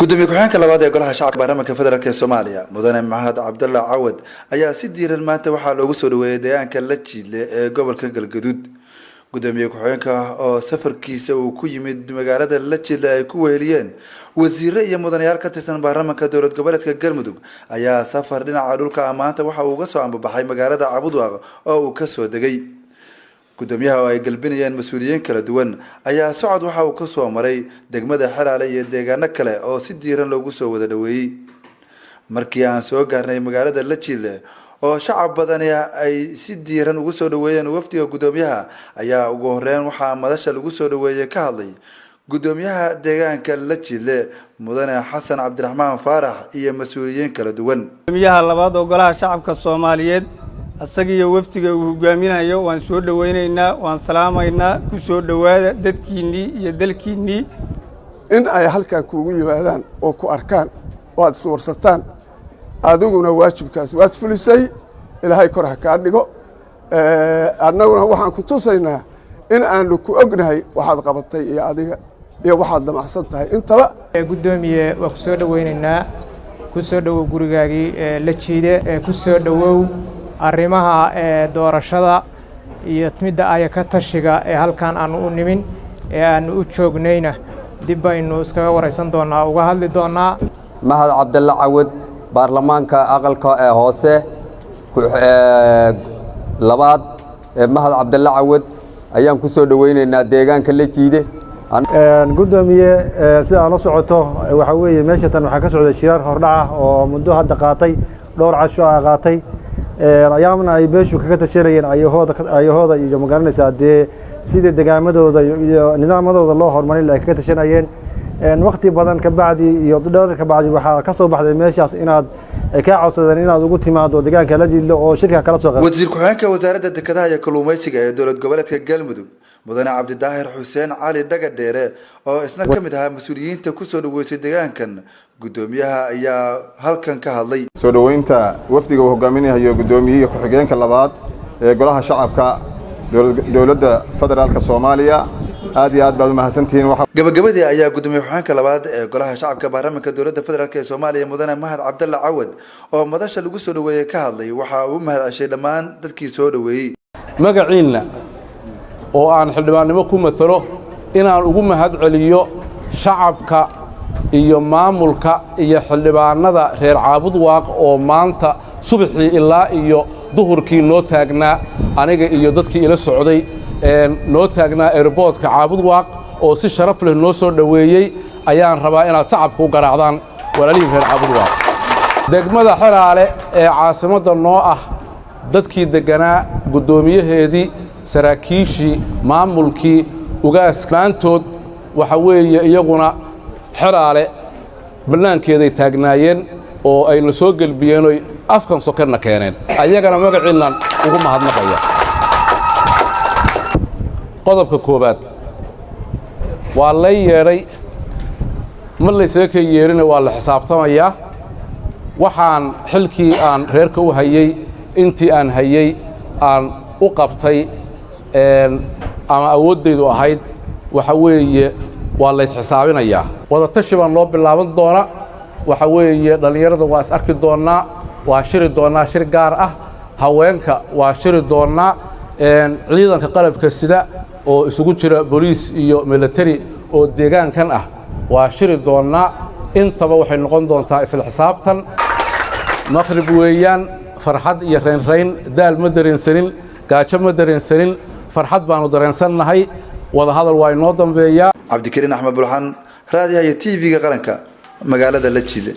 Gudoomiye ku-xigeenka labaad ee Golaha Shacabka Baarlamaanka Federaalk ee Soomaaliya, Mudane Mahad Cabdalla Cawad, ayaa si diiran maanta waxaa loogu soo dhaweeyay deegaanka Lajiidle ee gobolka Galgaduud. Gudoomiye ku-xigeenka oo safarkiisa uu ku yimid magaalada Lajiidle ay ku weheliyeen wasiire iyo mudanayaal ka tirsan baarlamaanka Dowlad Goboleedka Galmudug, ayaa safar dhinaca dhulka maanta waxa uu uga soo ambabaxay magaalada Cabudwaaq oo uu kasoo degay. Gudoomiyaha oo ay galbinayeen mas-uuliyiin kala duwan ayaa socod waxa uu kasoo maray degmada Xeraale iyo deegaano kale oo si diiran loogu soo wada dhaweeyey. Markii aan soo gaarnay magaalada Lajiidle oo shacab badani ay si diiran ugu soo dhaweeyeen wafdiga gudoomiyaha, ayaa ugu horeyn waxaa madasha lagu soo dhaweeyey ka hadlay gudoomiyaha deegaanka Lajiidle, Mudane Xasan Cabdiraxmaan Faarax, iyo mas-uuliyiin kala duwan. Gudoomiyaha labaad oo Golaha Shacabka Soomaaliyeed, asagiyo wafdiga uu hogaaminayo, waan soo dhowaynaynaa, waan salaamaynaa. Ku soo dhowaada dadkiinnii iyo dalkiinnii. In ay halkan kuugu yimaadaan oo ku arkaan oo aad iswarsataan, adiguna waajibkaas waad fulisay. Ilaahay kor ha kaa dhigo. Annaguna waxaan ku tusaynaa in aanu ku ognahay waxaad qabatay iyo adiga iyo waxaad damacsan tahay intaba. Guddoomiye, waa ku soo dhoweynaynaa. Ku soo dhowow gurigaagii la jiide. Ku soo dhowow arrimaha doorashada iyo midda aya ka tashiga ee halkan aanu u nimin ee aanu u joognayna dib baynu iskaga waraysan doonnaa, uga hadli doonnaa. Mahad Cabdalla Cawad, baarlamaanka aqalka ee hoose labaad, Mahad Cabdalla Cawad ayaan ku soo dhoweynaynaa deegaanka la jiide. Guddoomiye, sida aad la socoto, waxaa weeye meesha tan waxaa ka socday shiraar hordhaca oo muddo hadda qaatay dhowr casho ah qaatay, ayaamna ay beeshu kaga tashanayeen ayahooda ayahooda iyo magaranaysaa dee sidii degaamadooda iyo nidaamadooda loo horumarin ay kaga tashanayeen. Wakti badan ka bacdi iyo dheer ka bacdi, waxaa ka soo baxday meeshaas inaad ay kaa codsadeen inaad ugu timaado deegaanka la jidlo oo shirka kala soo qayb. Wasiir ku-xigeenka Wasaaradda Dekedaha iyo Kalluumeysiga ee Dowlad Goboleedka Galmudug, Mudane Cabdidaahir Xuseen Cali Dhagadheere, oo isna ka mid ahaa mas-uuliyiinta kusoo dhaweysay deegaankan guddoomiyaha, ayaa halkan ka hadlay. Soo dhoweynta wafdiga uu hogaaminayo guddoomiyihi ku-xigeenka labaad ee Golaha Shacabka Dowladda Federaalka Soomaaliya, aad iyo aad baad u mahadsantihiin. Gabagabadii ayaa gudoomiye ku-xigeenka labaad ee Golaha Shacabka Baarlamaanka Dowladda Federaalk ee Soomaaliya, Mudane Mahad Cabdalla Cawad, oo madasha lagu soo dhaweeyey ka hadlay, waxa uu u mahad ceshay dhammaan dadkii soo dhaweeyey. Magaciinna oo aan xildhibaannimo ku matalo, inaan ugu mahad celiyo shacabka iyo maamulka iyo xildhibaannada reer Caabudwaaq oo maanta subaxii ilaa iyo duhurkii noo taagnaa, aniga iyo dadkii ila socday noo taagnaa airportka Caabudwaaq oo si sharaf leh noo soo dhoweeyey, ayaan rabaa inaad sacabka u garaacdaan walaalihiin reer Caabudwaaq. Degmada Xeraale ee caasimadda noo ah, dadkii degganaa, guddoomiyaheedii, saraakiishii, maamulkii, ugaas, maantood waxa weeye iyaguna Xeraale bannaankeeday taagnaayeen oo ayna soo gelbiyeen oy afkan sokerna keeneen. Ayagana magaciinnan ugu mahadnaqaya. Qodobka koowaad, waa lay yeedhay, ma laysaga ka yeedhina, waa la xisaabtamayaa. Waxaan xilkii aan reerka u hayey, intii aan hayey aan u qabtay ama awooddaydu ahayd, waxa weeye waa lays xisaabinayaa. Wadatashi baan loo bilaaban doona. Waxa weeye dhallinyarada waa is arki doonnaa, waa shiri doonnaa shir gaar ah, haweenka waa shiri doonnaa, ciidanka qalabka sida oo isugu jira boliis iyo military oo deegaankan ah waa shiri doonnaa. Intaba waxay noqon doontaa isla xisaabtan. Maqrib weeyaan, farxad iyo raynrayn, daal ma dareensanin, gaajo ma dareensanin, farxad baanu dareensannahay. Wadahadal waa inoo dambeeyaa. Cabdikariin Axmed Bulxan, raadiyaha iyo TV-ga Qaranka, magaalada Lajile.